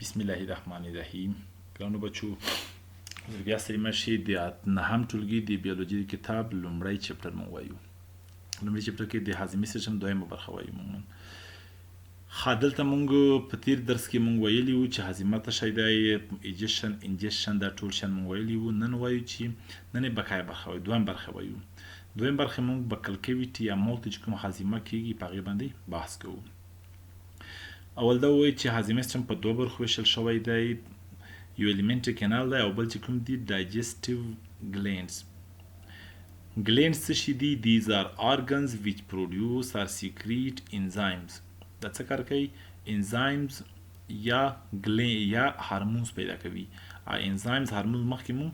بسم الله الرحمن الرحیم. ګرانو بچو، بیا ستړي مه شئ. د نهم ټولګي د بیولوژي کتاب لومړی چپټر مونږ وایو. لومړي چپټر کې د هاضمي سیستم دویمه برخه وایو مونږ. ښه، دلته مونږ په تیر درس کې مونږ ویلي وو چې هاضمه څه شی دی، ایجشن، انجشن، دا ټول شیان مونږ ویلي وو. نن وایو چې نن یې بقایا برخه وایو، دویم برخه وایو. دویم برخه مونږ بکل کویټي یا موت چې کوم هاضمه کیږي په هغې باندې بحث کوو. اول دا وایي چې هاضمي سیستم په دوه برخو ویشل شوی دی، یو الیمنټري کینال دی او بل چې کوم دي ډایجسټیو ګلینډز. ګلینډز څه شي دي؟ These are organs which produce or secrete enzymes. دا څه کار کوي؟ انزایمز یا ګلې یا هارمونز پیدا کوي. انزایمز، هارمونز مخکې مونږ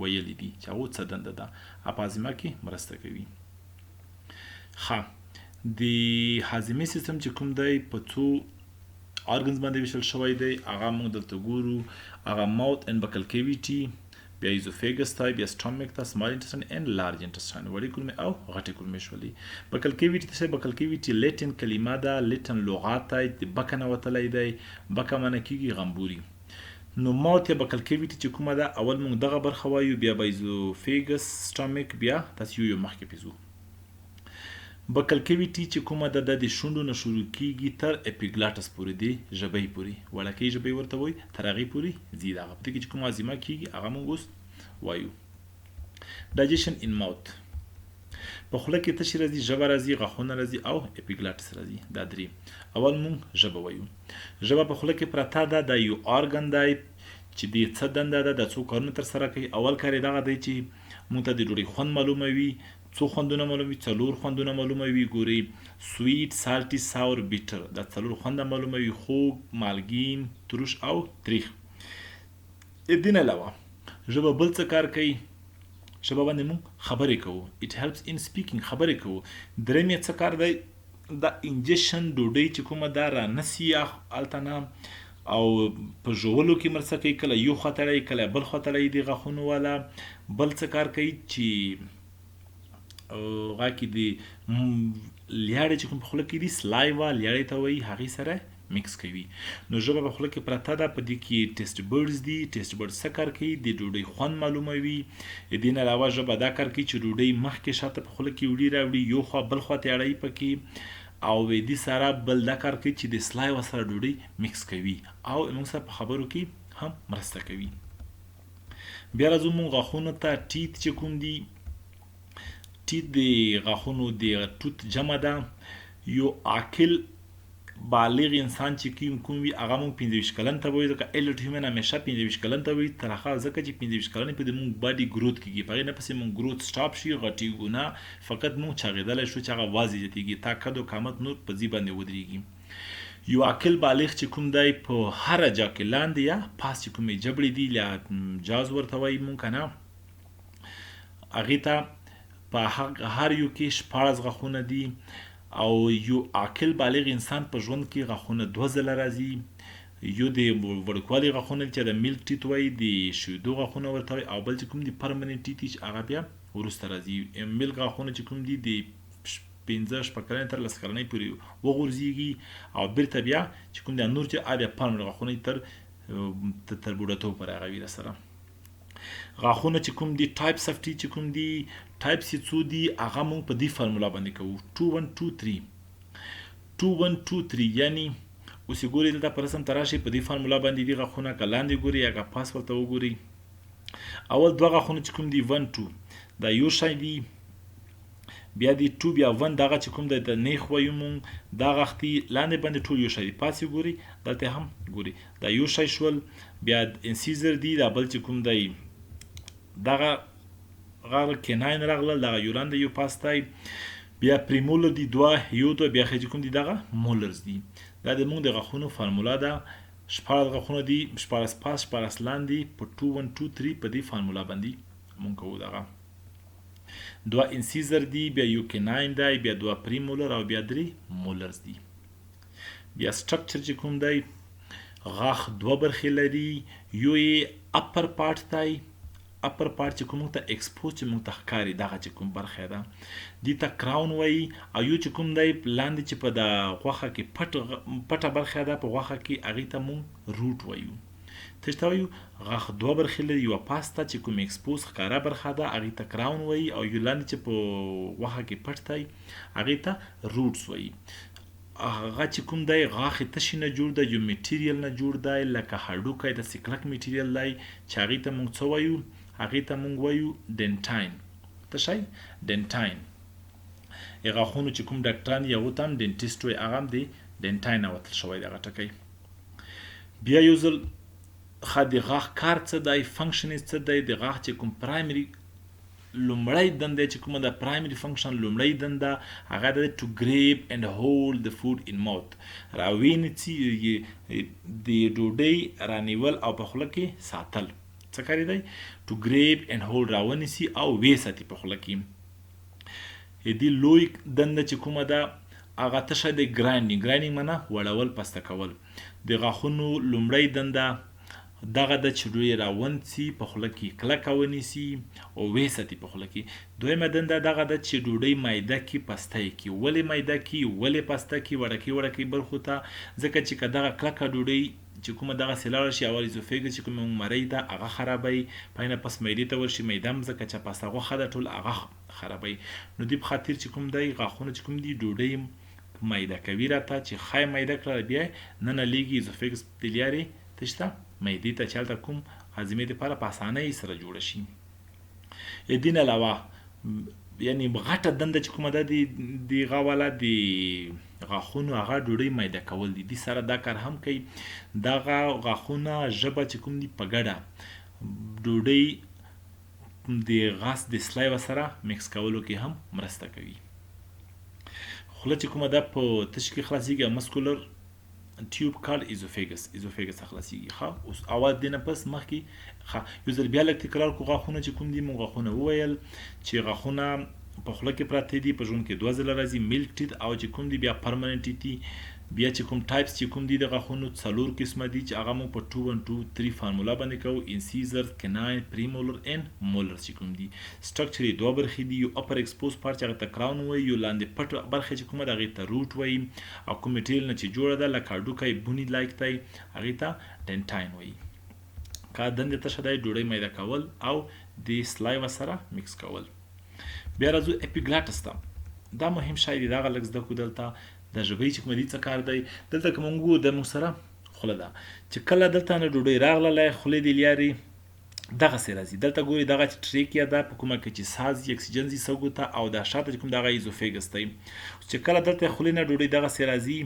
ویلي دي چې هغه څه دنده ده، په هاضمه کې مرسته کوي. ښه، د هاضمې سیستم چې کوم دی په څو ارګنز باندې ویشل شوی دی، هغه موږ دلته ګورو. هغه ماوت اند بکل کیویټي، بیا ایزوفیګس ته، بیا سټومک ته، سمال انټسټاین اند لارج انټسټاین، وړې کولمې او غټې کولمې شولې. بکل کیویټي څه؟ بکل کیویټي لیټن کلمه ده، لیټن لغات دی، د بکه نه وتلی دی، بکه معنی کیږي غمبوري. نو ماوت یا بکل کیویټي چې کومه ده، اول موږ دغه برخه وایو، بیا به ایزوفیګس، سټومک، بیا تاسو یو یو مخکې پیزو. بکل کویټي چې کومه ده، د شونډو نه شروع کیږي تر اپیګلاټس پورې، دی ژبۍ پورې، وړکۍ ژبۍ ورته وایي، تر هغې پورې ځي. دغه په دې کې چې کومه هاضمه کیږي هغه موږ اوس وایو. ډایجیشن ان ماوت، په خوله کې تشې راځي؟ ژبه راځي، غاښونه راځي او اپیګلاټس راځي، دا درې. اول مونږ ژبه وایو. ژبه په خوله کې پرته ده، دا یو ارګن دی چې د څه دنده ده؟ د څو کارونه ترسره کوي. اول کار یې دغه دی چې مونږ ته د ډوډۍ خوند معلوموي. څو خوندونه معلوموي؟ څلور خوندونه معلوموي. ګوري، سویټ، سالټي، ساور، بیټر، دا څلور خونده معلوموي: خوږ، مالګین، تروش او تریخ. دین علاوه ژبه بل څه کار کوي؟ ژبه باندې مونږ خبرې کوو، it helps in speaking، خبرې کوو. دریم یې څه کار دی؟ دا انجشن، ډوډۍ چې کومه ده را نسی هلته نه او په ژوولو کې مرسته کوي، کله یو خوا ته کله بل خوا ته د غاښونو والا. بل څه کار کوي؟ چې غا کې د لیاړې چې کوم په خوله کې دي، سلایوا لیاړې ته وایي، هغې سره مکس کوي. نو ژبه په خوله کې پرته ده، په دې کې ټیسټ برډز دي. ټیسټ برډز څه کار کوي؟ د ډوډۍ خوند معلوموي. دې نه علاوه ژبه دا کار کوي چې ډوډۍ مخکې شاته په خوله کې وړي راوړي، یو خوا بل خوا ته اړوي پکې. او دې سره بل دا کار کوي چې د سلایوا سره ډوډۍ مکس کوي او موږ سره په خبرو کې هم مرسته کوي. بیا راځو موږ غاښونو ته. ټیت چې کوم دي، ټیت د غاښونو د توت جمع ده. یو عاقل بالغ انسان چې کوم وي، هغه موږ 25 کلن ته وایو، ځکه ایلټ هیومن همیشه 25 کلن ته وایي. تر هغه ځکه چې 25 کلن په موږ باډي ګروت کیږي، په هغې نه پسې موږ ګروت سټاپ شي، غټیږو نه، فقط موږ چاغېدلی شو چې هغه وازې زیاتېږي، تا قد و قامت نور په ځي باندې ودرېږي. یو عاقل بالغ چې کوم دی، په هره جا کې لاندې یا پاس چې کومې جبړې دي یا جاز ورته وایي مونږ که نه، هغې ته په هر یو کې 16 غاښونه دي. او یو عاقل بالغ انسان په ژوند کې غاښونه دوه ځله راځي. یو د وړوکوالي غاښونه چې د میلک ټیت وایي، د شیدو غاښونه ورته وایي، او بل چې کوم دي پرمننټ ټیت چې هغه بیا وروسته راځي. میلک غاښونه چې کوم دي، د 5 شپږ کلنۍ تر 10 کلنۍ پورې وغورځېږي او بیرته بیا چې کوم د نور چې بیا پرمننټ غاښونه تر بوډاتوب پورې هغه وي. سره غاښونه چې کوم دي، ټایپس اف ټی چې کوم دي، ټایپس یې څو دي، هغه مونږ په دې فارمولا باندې کوو: 2 1 2 3، 2 1 2 3. یعنی اوس یې ګورئ، دلته په رسم ته راشئ، په دې فارمولا باندې دي غاښونه. که لاندې ګورئ یا که پاس ورته وګورئ، اول دوه غاښونه چې کوم دي، 1 2، دا یو شی دي. بیا دی 2، بیا 1، دغه چې کوم دی د نیخ وایو مونږ، دا غاښ دي. لاندې باندې ټول یو شی دي. پاس یې ګورئ، دلته هم ګورئ، دا یو شی شول. بیا انسیزر دی، دا بل چې کوم دی دغه غار کیناین راغلل، دغه یو لاندې یو پاس دی. بیا پریمولر دی، دوه، یو، دوه. بیا چې کوم دی دغه مولرز دی. دا د مونږ د غاښونو فارمولا ده. 16 غاښونه دي، 16 پاس، 16 لاندې، په 2 1 2 3 په دې فارمولا باندې مونږ کوو. دغه دوه انسیزر دی، بیا یو کیناین دی، بیا دوه پریمولر او بیا درې مولرز دی. بیا سټرکچر چې کوم دی، غاښ دوه برخې لري. یو یې اپر پارت دی، اپر پارټ چې کوم موږ ته ایکسپوز چې موږ ته ښکاري دغه چې کوم برخه ده دي ته کراون وایي، او یو چې کوم دی لاندې چې په د غوښه کې پټه برخه ده په غوښه کې هغې ته موږ روټ وایو. څه ته وایو؟ غاښ دوه برخې لري، یوه پاسته چې کوم ایکسپوز ښکاره برخه ده هغې ته کراون وایي، او یو لاندې چې په غوښه کې پټ دی هغې ته روټس وایي. هغه چې کوم دی غاښ یې تشي نه جوړ دی، یو میټیریل نه جوړ دی لکه هډوکی، داسې کلک میټیریل دی چې هغې ته موږ څه وایو؟ هغې ته موږ وایو ډنټاین. څه شی؟ ډنټاین. ای غاښونو چې کوم ډاکټران دي هغو ته هم ډنټیسټ وایي، هغه هم د ډنټاین نه وتل شوی دی هغه ټکی. بیا یو ځل ښه د غاښ کار څه دی، فنکشن یې څه دی، د غاښ چې کوم پرایمري لومړی دنده چې کومه ده، پرایمري فنکشن لومړی دنده هغه ده ټو ګریب اینډ هولډ د فوډ ان ماوت، راوینیڅي د ډوډۍ رانیول او په خوله کې ساتل. څه کار دی؟ ټو ګریب اینډ هولډ، راونیسي او وې ساتي په خوله کې. دې لوی دنده چې کومه ده هغه تشه دی ګراینډینګ. ګراینډینګ معنی وړول، پسته کول. د غاښونو لومړی دنده دغه ده چې ډوډۍ راونڅي په خوله کې کلکه ونیسي او ویې ساتي په خوله کې. دویمه دنده دغه ده چې ډوډۍ میده کې پسته یې کړي. ولې میده کړي، ولې پسته کړي وړکۍ وړکۍ برخو ته؟ ځکه چې که دغه کلکه ډوډۍ چې کومه دغسې لاړه شي، اول ایزوفیګس چې کومه موږ مرۍ ده هغه خرابوي، پای نه پس معدې ته ورشي، معده هم ځکه چې پسته غوښه ده ټول هغه خرابوي. نو دې په خاطر چې کوم دی غاښونه چې کوم دي ډوډۍ میده کوي راته، چې ښه یې میده کړه بیا یې ننه لیږي ایزوفیګس د لیارې ته شته معدې ته، چې هلته کوم هاضمې دپاره په اسانۍ سره جوړه شي. دې نه علاوه یعنی غټه دنده چې کومه ده د غواله د غاښونو هغه ډوډۍ میده کول دي. دې سره دا کار هم کوي، دغه غاښونه ژبه چې کوم دي په ګډه ډوډۍ د غاس د سلایوا سره مکس کولو کې هم مرسته کوي. خوله چې کومه ده په تش کې خلاصیږي، مسکولر ټیوب کال ایزوفیګس، ایزوفیګس خلاصیږي. ښه اوس اول دې نه پس مخکې ښه یو ځل بیا لږ تکرار کو. غاښونه چې کوم دي موږ غاښونه وویل چې غاښونه په خوله کې پراته دي، په ژوند کې دوه ځله راځي، میلک ټیت او چې کوم دي بیا پرمننټ ټیت دي. بیا چې کوم ټایپس چې کوم دي د غاښونو څلور قسمه دي چې هغه موږ په 2 1 2 3 فارمولا باندې کوو، انسیزر، کناین، پریمولر ان مولر چې کوم دي. سټرکچر یې دوه برخې دي، یو اپر ایکسپوز پارت چې هغه ته کراون وایي، یو لاندې پټ برخه چې کومه ده هغې ته روټ وایي، او کوم میټیریل نه چې جوړه ده لکه هډوکی بونی لایک دی هغې ته ډنټاین وایي. که دندې تشه دی ډوډۍ میده کول او د سلایوا سره مکس کول. بیا راځو اپیګلاټس ته، دا مهم شی دی، دغه لږ زده کړو. دلته د ژبۍ چې کومه دي څه کار دی؟ دلته که مونږ وګورو د موږ سره خوله ده چې کله دلته نه ډوډۍ راغلله خولې دې لیارې دغسې راځي. دلته ګوري دغه چې ټریکیا ده په کومه کې چې ساه ځي، اکسیجن ځي سږو ته، او دا شاته چې کوم دغه ایزوفیګس دی. چې کله دلته خولې نه ډوډۍ دغسې راځي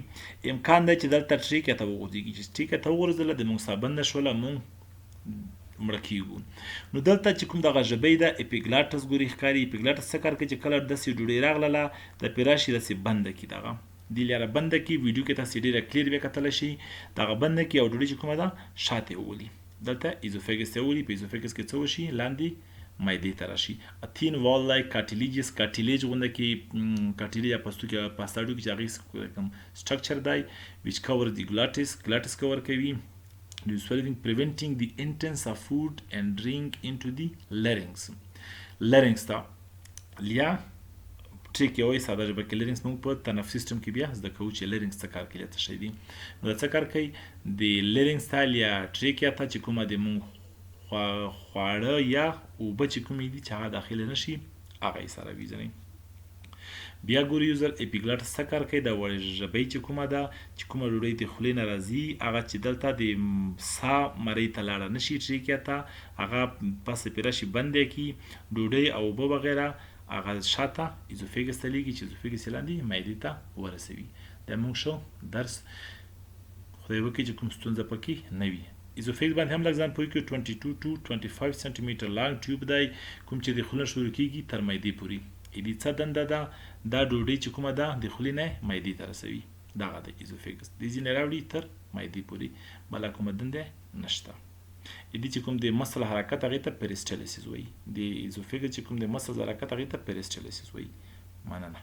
امکان دی چې دلته ټریکیا ته وغورځېږي، چې ټریکیا ته وغورځېدله د موږ ساه بنده شوله، موږ مړه کیږو. نو دلته چې کوم دغه ژبۍ ده اپیګلاټس ګوري ښکاري. اپیګلاټس څه کار کوي چې کله داسې ډوډۍ راغلله دا پرې راشي داسې بنده کړي، دغه دې لیاره بنده کړي. ویډیو کې تاسې ډېره کلیر بیا کتلی شئ، دغه بنده کړي او ډوډۍ چې کومه ده شاته یې وولي، دلته ایزوفیګس ته وولي. په ایزوفیګس کې څه وشي؟ لاندې معدې ته راشي. اتین وال لایک کارټیلیجس، کارټیلیج غونده کې کارټیلیج یا پستو کې پاستا هډوکي چې هغې کوم سټرکچر دی which covers the glottis، glottis cover کوي. The swallowing preventing the entrance of food and drink into the larynx. Larynx ته لیا ټریک یو ساده ژبه کې لرینګس موږ په تنفسي سیستم کې بیا زده کوو چې لرینګس څه کار کوي، څه شی دي. نو دا څه کار کوي؟ د لرینګس ته یا ټریکیا ته چې کومه د موږ خواړه یا اوبه چې کومې دي چې هغه داخله نه شي هغه یې سره ویځني. بیا ګوري یو ځل اپیګلاټس څه کار کوي؟ دا وړې ژبۍ چې کومه ده چې کومه ډوډۍ د خولې نه راځي هغه چې دلته د سا مرۍ ته لاړه نه شي ټریکیا ته، هغه پس پرې راشي بندی کړي ډوډۍ او اوبه وغیره هغه شاته ایزوفیګس ته لیږي چې ایزوفیګس یې لاندې معدې ته ورسوي. دا موږ شو درس، خدای وکړي چې کوم ستونزه پکې نه وي. ایزوفیګس باندې هم لږ ځان پوه کړو، 22 to 25 سانتي متر لانګ ټیوب دی کوم چې د خولې نه شروع کیږي تر معدې پورې. دې څه دنده ده؟ دا ډوډۍ چې کومه ده د خولې نه معدې ته رسوي، دغه د ایزوفیګس دې ځینې راوړي تر معدې پورې، بله کومه دنده نشته. دې چې کوم د مسل حرکت هغې ته پیریسټالیسس وایي، د ایزوفیګس چې کوم د مسل حرکت هغې ته پیریسټالیسس وایي. مننه.